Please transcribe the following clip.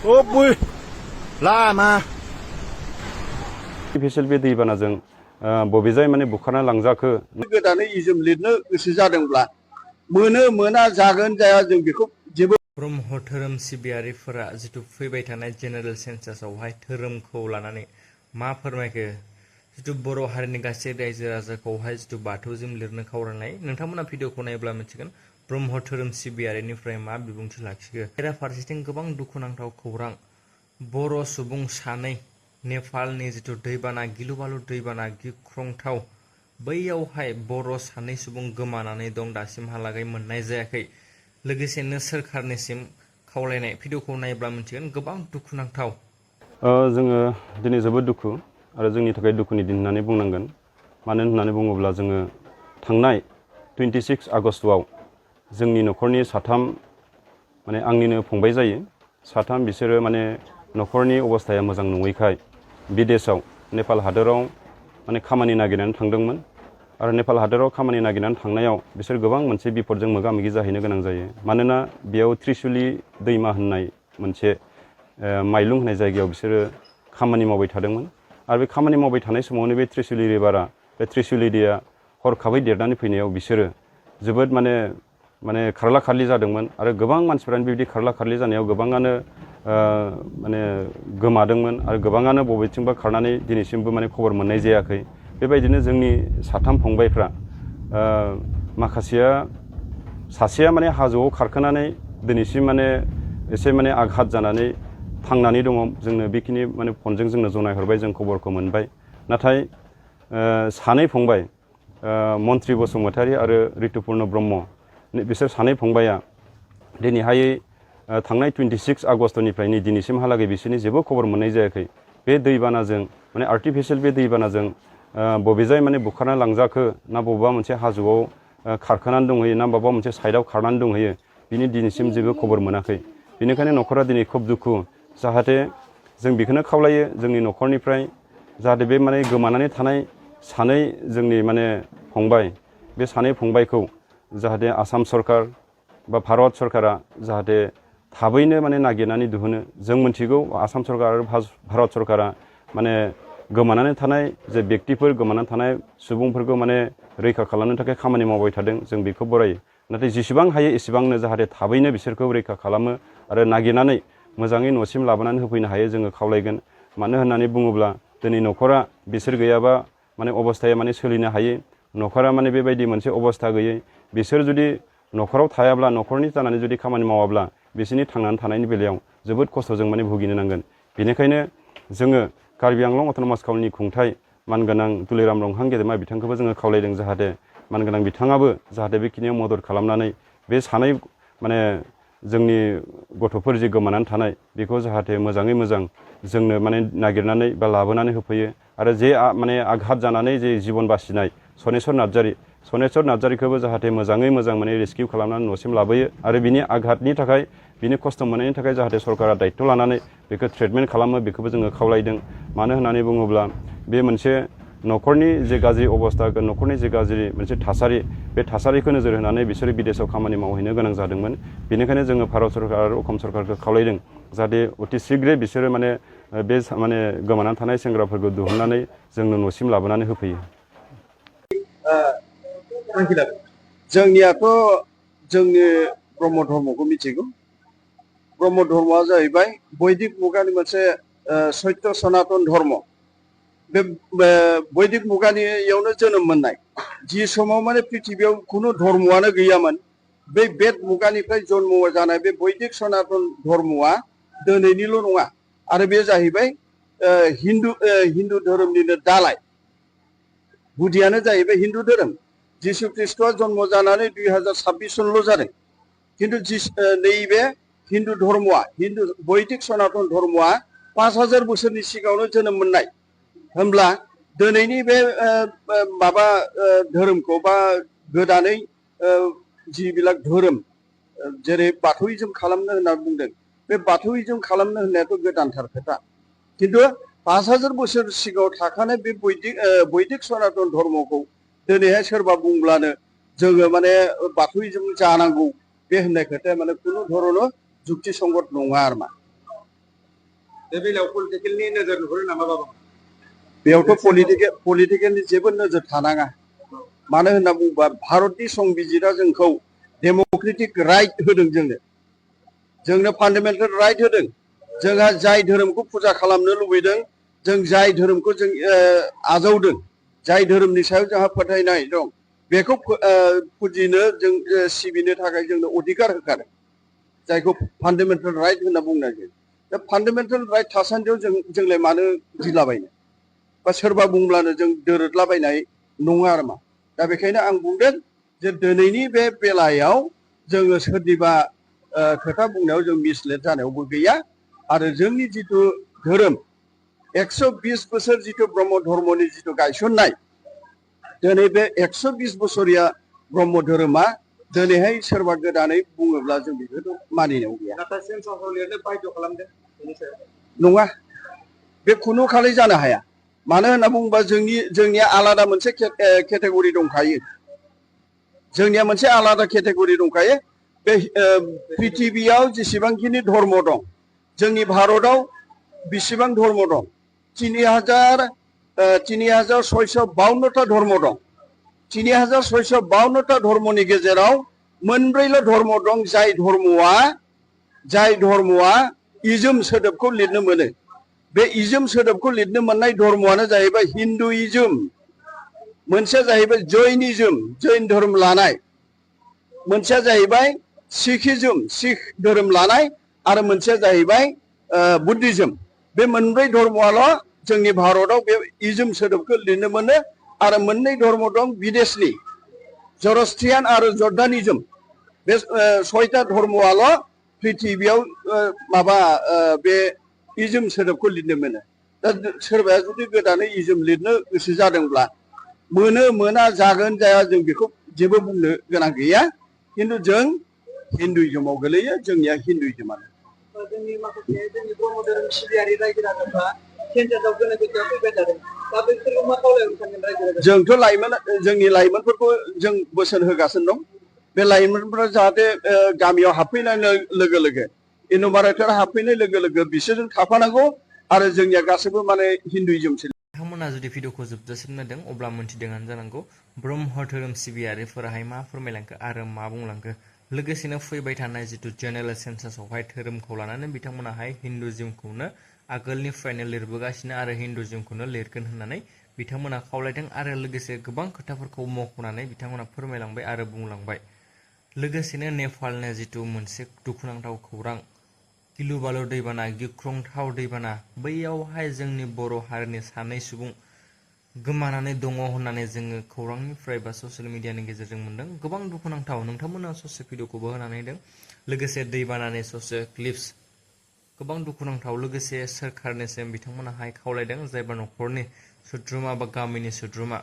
Oh boy, lama. आर्टिफिशियेल बे दैबानाजों बबेजाय माने बुखारना लांजाखो गोदानै इजुम लिरनो गोसो जादोंब्ला मोनो मोना जागोन जाया जों बेखौ जेबो ब्रह्म धोरोम सिबियारिफोरा जिथु फैबाय थानाय जेनेरेल सेन्सासावहाय धोरोमखौ लानानै मा फोरमायखो जिथु बर' हारिनि गासै रायजो राजाखौहाय जिथु बाथौजों लिरनो खावलायनाय नोंथांमोना भिडिअखौ नायोब्ला मिथिगोन ब्रह्म धोरोम सिबियारिनिफ्राय मा बिबुंथि लाखिखो बेराफारसेथिं गोबां दुखुनांथाव खौरां बर' सुबुं सानै नेपालनि जिथु दैबाना गिलु बालु दैबाना गिख्रंथाव बैयावहाय बर' सानै सुबुं गोमानानै दं दासिमहालागै मोननाय जायाखै लोगोसेनो सोरखारनिसिम खावलायनाय भिडिअखौ नायोब्ला मिथिगोन गोबां दुखुनांथाव जोङो दिनै जोबोद दुखु आरो जोंनि थाखाय दुखुनि दिन होननानै बुंनांगोन मानो होननानै बुङोब्ला जोङो थांनाय 26 आगस्टआव जोंनि न'खरनि साथाम माने आंनिनो फंबाय जायो साथाम बिसोरो माने न'खरनि अबस्थाया मोजां नङैखाय बिदेशआव नेपाल हादोराव माने खामानि नागिरनानै थांदोंमोन आरो नेपाल हादोराव खामानि नागिरनानै थांनायाव बिसोर गोबां मोनसे बिपदजों मोगा मोगि जाहैनो गोनां जायो मानोना बेयाव त्रिशुलि दैमा होननाय मोनसे माइलुं होननाय जायगायाव बिसोरो खामानि मावबाय थादोंमोन आरो बे खामानि मावबाय थानाय समावनो बे त्रिशुलि रिभारा बे त्रिशुलि दैया हरखाबै देरनानै फैनायाव बिसोरो जोबोद माने खारला खारलि जादोंमोन आरो गोबां मानसिफोरानो बेबायदि खारला खारलि जानायाव गोबाङानो माने गोमादोंमोन आरो गोबाङानो बबेथिंबा खारनानै दिनैसिमबो माने खबर मोननाय जायाखै बेबायदिनो जोंनि साथाम फंबायफ्रा माखासेया सासेया माने हाजोआव खारखोनानै दिनैसिम माने एसे माने आघात जानानै थांनानै दङ जोंनो बेखिनि माने फनजों जोंनो जनायहरबाय जों खबरखौ मोनबाय नाथाय सानै फंबाय मन्त्रि बसुमतारी आरो रितुपुर्ण ब्रह्म बिसोर सानै फंबाया दिनैहाय थांनाय 26 आगस्टनिफ्रायनो दिनैसिमहालागै बिसोरनि जेबो खबर मोननाय जायाखै बे दैबानाजों माने आर्टिफिशियेल बे दैबानाजों बबेजाय माने बुखारना लांजाखो ना बबेबा मोनसे हाजोआव खारखोनानै दंहैयो ना बबेबा मोनसे साइडआव खारनानै दंहैयो बिनि दिनैसिम जेबो खबर मोनाखै बेनिखायनो न'खरा दिनै खोब दुखु जाहाथे जों बेखौनो खावलायो जोंनि न'खरनिफ्राय जाहाथे बे माने गोमानानै थानाय सानै जोंनि माने फंबाय बे सानै फंबायखौ जाहाथे आसाम सरकार बा भारत सरकारा जाहाथे थाबैनो माने नागिरनानै दिहुनो जों मिथिगौ आसाम सरकार आरो भारत सरकारा माने गोमानानै थानाय जे बेक्तिफोर गोमानानै थानाय सुबुंफोरखौ माने रैखा खालामनो थाखाय खामानि मावबाय थादों जों बेखौ बरायो नाथाय जेसेबां हायो एसेबांनो जाहाथे थाबैनो बिसोरखौ रैखा खालामो आरो नागिरनानै मोजाङै न'सिम लाबोनानै होफैनो हायो जोङो खावलायगोन मानो होननानै बुङोब्ला दिनै न'खरा बिसोर गैयाबा माने अबस्थाया माने सोलिनो हायै न'खरा माने बेबायदि मोनसे अबस्था गैयै बिसोर जुदि न'खराव थायाब्ला न'खरनि जानानै जुदि खामानि मावाब्ला बिसोरनि थांनानै थानायनि बेलायाव जोबोद खस्थ'जों माने भुगिनो नांगोन बेनिखायनो जोङो कार्बि आंलं अट'नमास काउन्सिलनि खुंथाय मानगोनां तुलिराम रंहां गेदेमा बिथांखौबो जोङो खावलायदों जाहाथे मानगोनां बिथाङाबो जाहाथे बेखिनियाव मदद खालामनानै बे सानै माने जोंनि गथ'फोर जे गोमानानै थानाय बेखौ जाहाथे मोजाङै मोजां जोंनो माने नागिरनानै बा लाबोनानै होफैयो आरो जे माने आघात जानानै जे जिबन बासिनाय सनेस्वर नार्जारिखौबो जाहाथे मोजाङै मोजां माने रेस्किउ खालामनानै न'सिम लाबोयो आरो बिनि आघातनि थाखाय बिनि खस्थ' मोननायनि थाखाय जाहाथे सरकारा दायित्व लानानै बेखौ ट्रिटमेन्ट खालामो बेखौबो जोङो खावलायदों मानो होननानै बुङोब्ला बे मोनसे न'खरनि जे गाज्रि अबस्था न'खरनि जे गाज्रि मोनसे थासारि बे थासारिखौ नोजोर होनानै बिसोरो बिदेशआव खामानि मावहैनो गोनां जादोंमोन बेनिखायनो जोङो भारत सरकार आरो असम सरकारखौ खावलायदों जाहाथे अति शीघ्रे बिसोरो माने बे माने गोमानानै थानाय सेंग्राफोरखौ दिहुननानै जोंनो न'सिम लाबोनानै होफैयो जोंनियाथ' जोंनि ब्रह्म धर्मखौ मिथिगौ ब्रह्म धर्मआ जाहैबाय बैदिक मुगानि मोनसे सत्य सनातन धर्म बे बैदिक मुगानियावनो जोनोम मोननाय जि समाव माने पृथिबियाव खुनु धर्मआनो गैयामोन बे बेद मुगानिफ्राय जन्म जानाय बे बैदिक सनातन धर्मआ दिनैनिल' नङा आरो बे जाहैबाय हिन्दु धोरोमनिनो दालाय गुदियानो जाहैबाय हिन्दु धोरोम जिसु ख्रिस्ट'आ जन्म जानानै 2026 सनल' जादों खिन्थु नैबे हिन्दु धर्मआ बैदिक सनातन धर्मआ 5000 बोसोरनि सिगाङावनो जोनोम मोननाय होमब्ला दिनैनि बे माबा धोरोमखौ बा गोदानै जिबिलाक धोरोम जेरै बाथौइजम खालामनो होनना बुंदों बे बाथौइजम खालामनो होननायाथ' गोदानथार खोथा खिन्थु 5000 बोसोर सिगाङाव थाखानाय बे बैदिक सनातन धर्मखौ दिनैहाय सोरबा बुंब्लानो जोङो माने बाथौइजम जानांगौ बे होननाय खोथाया माने खुनु धरनो जुक्ति संगत नङा आरोमा बे बेलायाव पलिटिकेलनि नोजोर नुहुरो नामा बाबा? बेयावथ' पलिटिकेलनि जेबो नोजोर थानाङा। मानो होनना बुङोबा भारतनि संबिजिरा जोंखौ डेम'क्रेटिक राइट होदों जोंनो फान्डामेन्टेल राइट होदों। जोंहा जाय धोरोमखौ फुजा खालामनो लुबैदों, जों जाय धोरोमखौ जों आजावदों, जाय धोरोमनि सायाव जोंहा फोथायनाय दं, बेखौ फुजिनो जों सिबिनो थाखाय जोंनो अधिकार होखादों, जायखौ फान्डामेन्टेल राइट होनना बुंनाय जायो। दा फान्डामेन्टेल राइट थासान्दियाव जोंलाय मानो गिलाबायनो बा सोरबा बुंब्लानो जों दोरोदलाबायनाय नङा आरो मा। दा बेखायनो आं बुंदों जे दिनैनि बे बेलायाव जोङो सोरनिबा खोथा बुंनायाव जों मिसलेट जानायावबो गैया। आरो जोंनि जिथु धोरोम 120 बोसोर जिथु ब्रह्म धर्मनि जिथु गायसननाय, दिनै बे 120 बोसोरिया ब्रह्म धोरोमा दिनैहाय सोरबा गोदानै बुङोब्ला जों बेखौ मानिनायाव गैया। नाथाय सेन्सासाव लिरनो बाध्य खालामदों बेनि सायाव नङा, बे खुनु खालै जानो हाया। मानो होनना बुङोबा जोंनिया आलादा मोनसे केटेगरि दंखायो। जोंनिया मोनसे आलादा केटेगरि दंखायो। बे पृथिबियाव जेसेबांखिनि धर्म दं, जोंनि भारताव बेसेबां धर्म दं? 3652टा धर्म दं। 3652टा धर्मनि गेजेराव मोनब्रैल' धर्म दं जाय धर्मआ इजम सोदोबखौ लिरनो मोनो। बे इजम सोदोबखौ लिरनो मोननाय धर्मआनो जाहैबाय हिन्दुइजम, मोनसेया जाहैबाय जैनिज्म, जैन धर्म लानाय, मोनसेया जाहैबाय सिखिज्म, सिख धर्म लानाय, आरो मोनसेया जाहैबाय बुद्धिज्म। बे मोनब्रै धर्मआल' जोंनि भारताव बे इजम सोदोबखौ लिरनो मोनो। आरो मोननै धर्म दं बिदेशनि, जर'स्ट्रियान आरो जर्डानिज्म। बे 6टा धर्मआल' पृथिबियाव बे इजम सोदोबखौ लिरनो मोनो। दा सोरबाया जुदि गोदानै इजम लिरनो गोसो जादोंब्ला मोनो, मोना, जागोन जाया जों बेखौ जेबो बुंनो गोनां गैया। खिन्थु जों हिन्दुइजमाव गोलैयो, जोंनिया हिन्दुइजमानो। जोंनि माखासे जोंनि ब्रह्म धोरोम सिबियारि रायजो राजाफ्रा सेन्सासाव गोनो गोथोआव फैबाय थादों। दा बैसोरखौ मा खावलायनो सानगोन रायजो राजा? जोंथ' जोंनि लाइमोनफोरखौ जों बोसोन होगासिनो दं। बे लाइमोनफोरा जाहाथे गामियाव हाबफैनाय लोगो लोगो, इन'भारेटर हाबफैनाय लोगो लोगो बिसोरजों थाफानांगौ। आरो जोंनिया गासैबो माने हिन्दुइजमसो। बिथांमोना जुदि भिडिअखौ जोबजासिम नायदों अब्ला मोन्थिदोंआनो जानांगौ ब्रह्म धोरोम सिबियारिफोराहाय मा फोरमायलांखो आरो मा बुंलांखो। लोगोसेनो फैबाय थानाय जिथु जेनेरेल सेन्सासावहाय धोरोमखौ लानानै बिथांमोनाहाय हिन्दुइजमखौनो आगोलनिफ्रायनो लिरबोगासिनो आरो हिन्दुइजमखौनो लिरगोन होननानै बिथांमोना खावलायदों। आरो लोगोसे गोबां खोथाफोरखौ मख'नानै बिथांमोना फोरमायलांबाय आरो बुंलांबाय। लोगोसेनो नेपालनि जिथु मोनसे दुखुनांथाव खौरां, गिलु बालु दैबाना, गिख्रंथाव दैबाना, बैयावहाय जोंनि बर' हारिनि सानै सुबुं गोमानानै दङ होननानै जोङो खौरांनिफ्राय बा ससियेल मिडियानि गेजेरजों मोन्दों। गोबां दुखुनांथाव। नोंथांमोना ससे भिडिअखौबो होनानै होदों। लोगोसे दैबानानि ससे क्लिप्स, गोबां दुखुनांथाव। लोगोसे सोरखारनिसिम बिथांमोनाहाय खावलायदों, जायबा न'खरनि सोद्रोमा बा गामिनि सोद्रोमा